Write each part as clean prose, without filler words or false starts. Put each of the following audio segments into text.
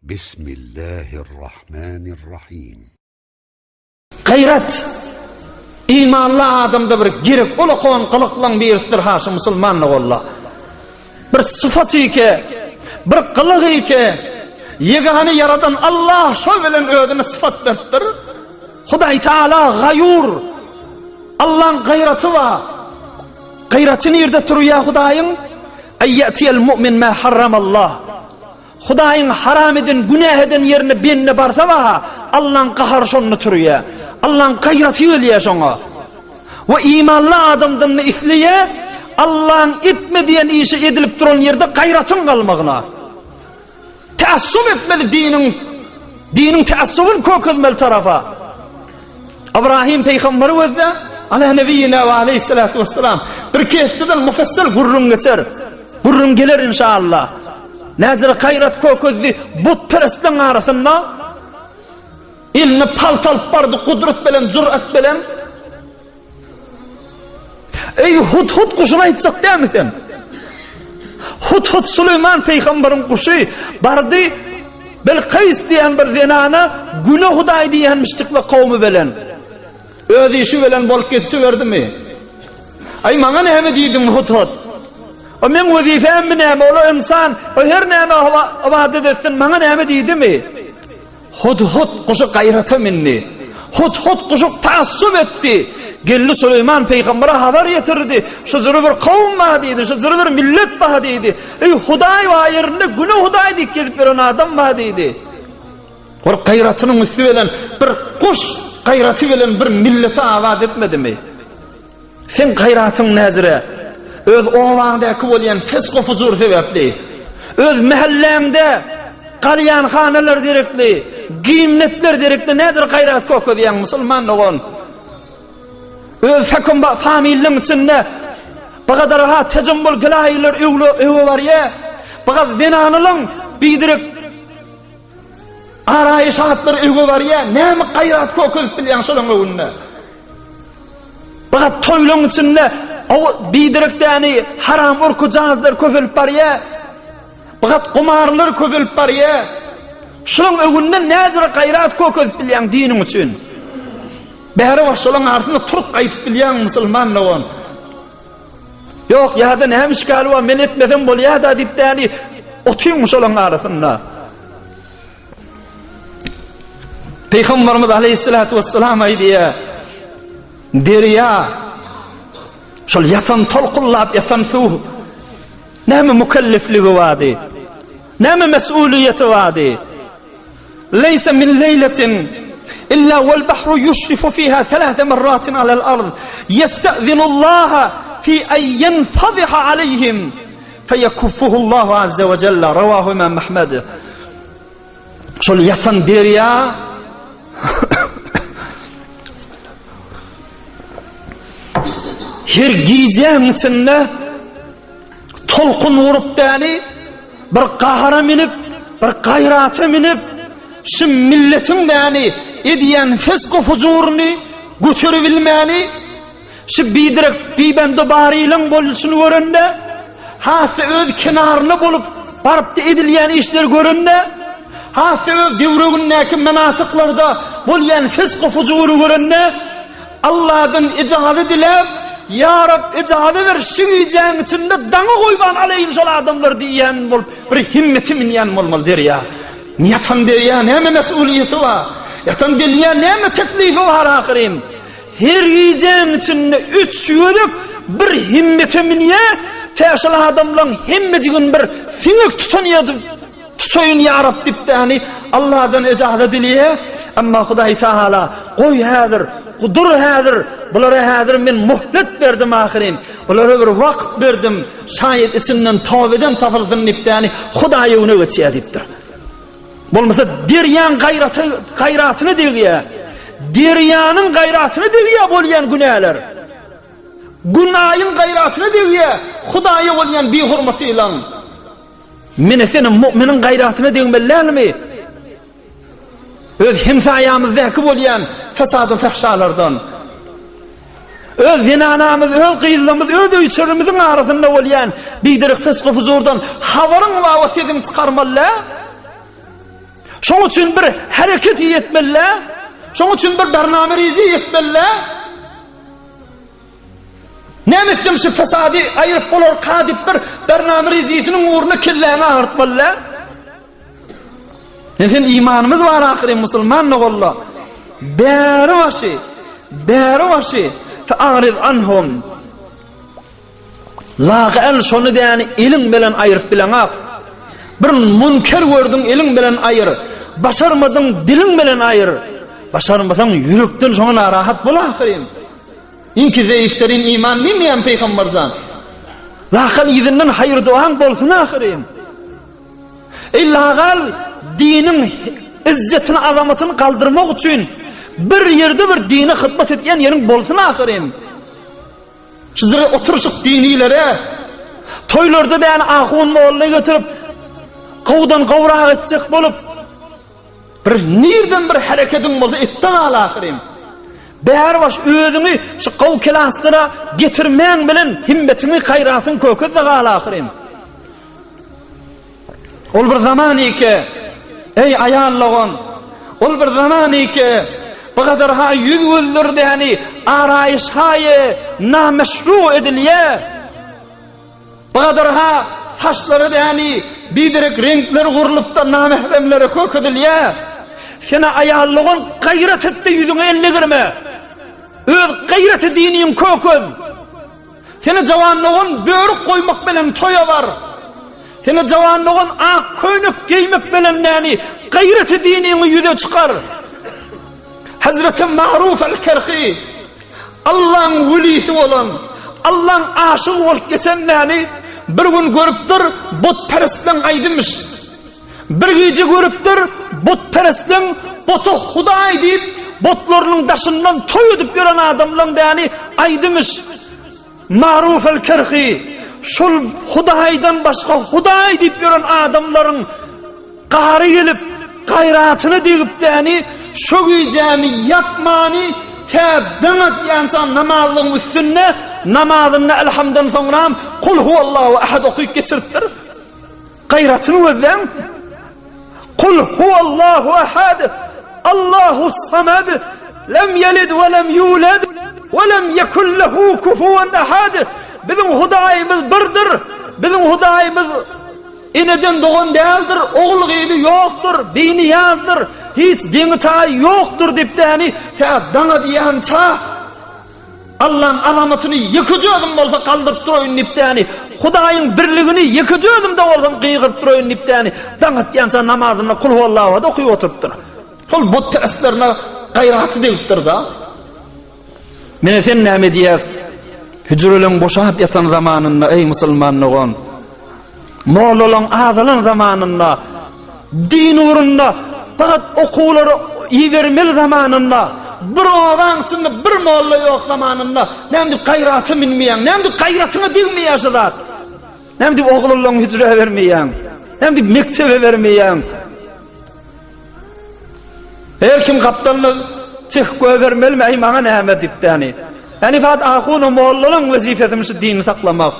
Bismillahirrahmanirrahim. Gaýrat, imanly adamda bir gerek olakan gylyklaň birisidir ha şu musulmanlyk olla. Bir syfat ike, bir gylyk ike, ýegane ýaradan Allah şol bilen özüne syfat beripdir. Hudaý Teala gaýur. Allaň gaýraty bar. Gaýraty nirde turýar Hudaýyň? Aýyatiyel mu'min ma harramallah. Hudaýyň haram eden, günäh eden ýerine bende barsa baha, Allaň gahary şonda turýar. Allaň gaýraty gelýär şoňa. We imanly adamdan-da isleýär, Allaň etme diýen işi edilip duran ýerde gaýratyň galmagyna. Täassup etmeli diniň, diniň täassubyny kökezmeli tarapa. Ybrahim peýgamberi gözle, ala nebiýina we aleýhissalatu wessalam, bir kefteden mufassal gürrüň geçer. Gürrüň geler inşallah. Näzire gaýrat kökezdi butperestleriň arasynda. Eline palta alyp bardy gudrat bilen, jürat bilen. Eý hut-hut guşuny aýtjak dälmi sen? Hut-hut Süleýman peýgamberiň guşy bardy Belkaýs diýen bir zenana güne hudaý diýenmişdikle kowmy bilen. Öz işi bilen bolup geçiberdimi? Aý maňa näme diýdiň hut-hut? O meň wezipemmi näme? Ol ynsan, o her näme ybadat etsin, maňa näme diýdimi? Hud-hud guşy gaýrata mindi. Hud-hud guşy taassup etdi. Geldi Süleýman peýgambere habar ýetirdi. Şu jüri bir kowum bar diýdi, şu jüri bir millet bar diýdi. Eý, Hudaý bar ýerinde güne Hudaý diýip gezip ýören adam bar diýdi. Bir gaýratynyň üsti bilen bir guş gaýraty bilen bir milleti abat etmedimi? Seň gaýratyň näzire? Öz obaňdaky bolýan fisku-fujur sebäpli, öz mähelläňde galýan hanalar derekli, giňlikler derekli näzire gaýrat görkezýäň, musulman dogan? Öz höküm familiň içinde bu gadar-ha tejemmül gilaýylar öwe barýar, bu gadar zenanylaň biderek araýy şatlar öwe barýar, näme gaýrat görkezip bilýäň şolaň öňünde? Bagat toýlaň içinde biderek däni haram urky jazlar köpelip barýar. Bagat gumarlar köpelip barýar. Şulaň öňünde näjere gaýrat kökezip bilýäň diniň üçin. Bäri baş şolaň arasynda turup gaýdyp bilýäň musulman dogan. Ýok, ýa-da näme işgali bar, men etmesem bolýar-da diýip däni otyň şolaň arasynda. Peygamberimiz aleyhissalatu vesselam aýdýar, derýa şol ýatan tolkunlap ýatan suw näme mükellefligi bardy? Näme mesuliýeti bardy? Leýse min leýletin illa wal bahru yuşrifu fiha thalatha marratin alal ard yesta'zinullaha fi an yanfadiha alayhim feyekuffuhullahu azze we celle rawahu imam Ahmed. Şol ýatan derýa her gijäň içinde tolkun urup däli bir gahara minip, bir gaýrata minip, şu milletiň däli edýän fisku-fujuryny göteribilmäni Şu biderek bibende barylaň boluşyny görende, has-da öz kenaryna bolup barypda edilýän işleri görende, has-da öz döwregindäki menatyklarda bolýan fisku-fujury görende, Allahdan ijaza diläp, Ýa Rab, ijaza ber, şu gijäň içinde daňa goýman alaýyn şol adamlary diýýän bolup, bir himmeti münýän bolmaly derýa. Ýatan derýa näme mesuliýeti bar? Ýatan derýa näme teklifi bar ahyryn? Her gijäň içinde üç gezek bir himmete münýär, tä şol adamlaň hemmejigini bir siňek tutan ýerde tutaýyn ýa Rab diýip däni Allahdan ejaza dileýär. Emma Hudaý Tagala, Goý häzir, dur häzir, bulara häzir men muhlet berdim ahyryn, bulara bir wagt berdim, şaýat içinden toba eden tapylsyn diýip däni Hudaý öňüne geçýär diýipdir. Bolmasa derýaň gaýraty gaýratyna degýär. Derýanyň gaýratyna degýär bolýan günäler. Gün aýyň gaýratyna degýär Hudaýa bolýan bihormaty ýylan. Mene seni mu'miniň gaýratyna degmeli dälmi? Öz hemsaýamyzdaky bolýan fesady fahşalardan. Öz zenanamyz, öz gyzlarymyz, öz öý-içerimiziň arasynda bolýan biderek fisky-fuzurdan habaryň bar we sesiňi çykarmaly däl. Şoň üçin bir hereket etmeli. Şoň üçin bir barnama reji etmeli. Näme etdim şu fesady aýyryp bolar ka diýip bir barnama rejisiniň ugruna kelläňi agyrtmaly. Ne sen imanymyz bar ahyry musulman doganla. Bäri başy, bäri başy ta'ariz anhum. Lagal şony däni eliň bilen aýyryp bileňak. Bir münker gördüň eliň bilen aýyr. Başarmadyň diliň bilen aýyr. Başarmasaň ýürekden şoňa narahat bol ahyryn. Iňki zeýifterin iman diýmeýän pygamberjan. Lagal yzyndan haýyr dogaň bolsun ahyryn. Eý lagal diniň izzetini azamatyny galdyrmak üçin bir ýerde bir dine hyzmat edýän ýeriň bolsun ahyryn. Şyzyry oturyşyk dinilere toýlarda däni ahun molla getirip gowdan gowrak etjek bolup bir nirden bir herekediň bolsa etde gal ahyryn. Bäri baş özüňi şu gowy kelaslara getirmäň bilen himmetiňi gaýratyň kökezde gal ahyryn. Ol bir zaman ike, eý aýal dogan, ol bir zaman ike, bu gadar ha ýüz gözdürdäni araýyş haýy nameşru edilýä. Bu gadar ha saçlary däni biderek reňkler gurlupda namähremlere kök edilýä. Sena aýal dogan gaýrat etde ýüzüňe elle girme. Öz gaýraty diniň kökez. Seni jawan dogan börük goýmak bilen toýa bar. Seni jawan dogan ak köýnek geýmek bilen näni gaýraty diniňi ýüze çykar. Hazreti Maruf el-Kerhi Allaň welisi bolan, Allaň aşygy bolup geçen näni bir gün görüpdir, butperestleň aýdymyş. Bir gije görüpdir, butperestleň buta hudaý diýip, butlarynyň daşyndan toý edip ýören adamlaň däni aýdymyş. Maruf el-Kerhi şol hudaýdan başga hudaý diýip ýören adamlaryň gary gelip, gaýratyna degip däni şo gijäni ýatmany tä daň atýança namazlygyň üstünde namazynda elhamdan soňram kul huwallahu ahad okyp geçiripdir. Gaýratyny gözläň. Kul huwallahu ahad, Allahu samad, lem ýelid we lem ýulad, we lem ýekun lehu kufuwan ahad. Biziň Hudaýymyz birdir. Biziň Hudaýymyz eneden dogan däldir, ogul-gyzy ýokdur, binyýazdyr, hiç deňi-taýy ýokdur diýip däni tä daňa diýýänçä Allaň azamatyny ýekeje özüm bolsa galdyryp duraýyn diýip däni, Hudaýyň birligini ýekeje özümde bolsam gygyryp duraýyn diýip däni, daň atýança namazynda Kulhuallahu okyp oturypdyr. Şol butperestlerine gaýraty degipdir-da. Mene sen näme edýäs? Hüjreleň boşap ýatan zamanynda, eý musulman dogan. Mollalaň azalan zamanynda, din ugrunda fakat okuwlara ibermeli zamanynda, bir obaň içinde bir molla ýok zamanynda, näme diýip gaýrata münmeýäň, näme diýip gaýratyňa degmeýär şu zat? Näme diýip oglanlaryňy hüjrä bermeýäň? Näme diýip mekdebe bermeýäň? Her kim gapdalyna çekip goýbermelimi, äý maňa näme diýip däni. Ýani fat ahun mollalaň wezipesimi şu dini saklamak.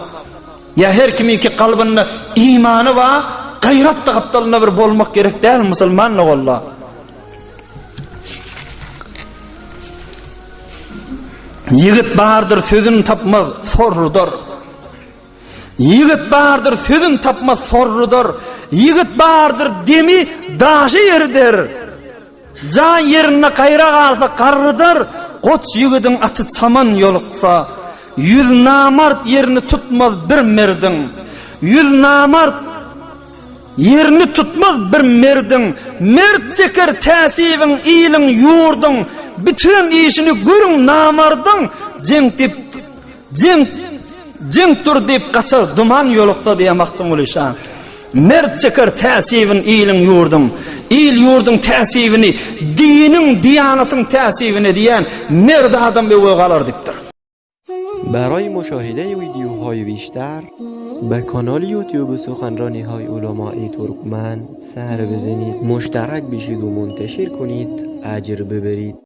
Ýa her kimiňki kalbynda imany bar, gaýrat da gapdalynda bir bolmak gerek däl musulman walla. Ýigit bardyr sözün tapmaz sorrudar. Ýigit bardyr sözün tapmaz sorrudar. Ýigit bardyr demi daşy erider. Jaý ýerinde gaýra galsa garrydar, Goç ýigidiň aty çaman ýoluksa. Ýüz namart ýerini tutmaz bir merdiň, Ýüz namart ýerini tutmaz bir merdiň, Mert çeker täsibin iliň, ýurduň, Bitiren işini görüň namardyň, Jeň diýip, jeň, jeň dur diýip gaçar duman ýoluksa diýýär Magtymguly şa. Mert çeker täsibin iliň ýurduň, Il ýurduň täsibini, diniň, diýanatyň täsibini diýen merd adam öwe galar diýipdir. برای مشاهده ویدیوهای بیشتر به کانال یوتیوب سخنرانی های علمای ترکمن سر بزنید مشترک بشید و منتشر کنید اجر ببرید.